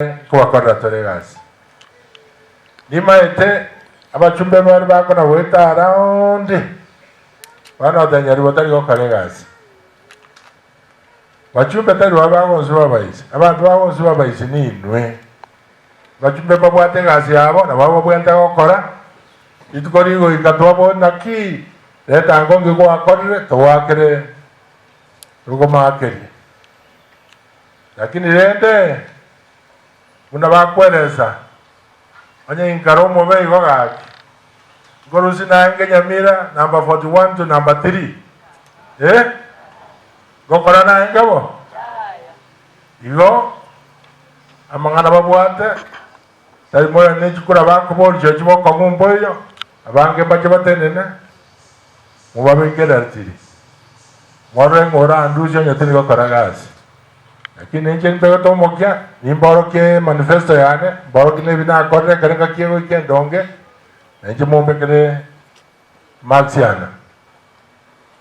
Nkobakorera tore egasi. Nimaete abachumbe bare bakona goeta around, bono goteba Nyaribo tari gokora egasi. Bachumbe tari baria bagonsuba abaisi, abanto bagonsuba abaisi ninwe. Abachumbe mbabwate egasi yabo, nabo babwenerete gokora, rituko rigoika twabori naki, reta ango nki gwakorire, togoakere togomakerie. Lakini rende, buna bakweresa, onye inkare omobe igo gaki, nkorusia naye Nyamira number 41 to number 3, eh? Ngokora naye bo? Igo amang'ana babwate, tari more ne chikura bakoboria chirochio bokong'u mboiyo, abange mbache batenene, mobabeke eratiri. Mwarora ng'a orandusie onye tindi gokora gasi. Lakini inche nimbegete omokia, nimborokie emanifesto yane, mborokie nebi nakorire ekero engaki egoika endonge, na inche mombekere marks yane.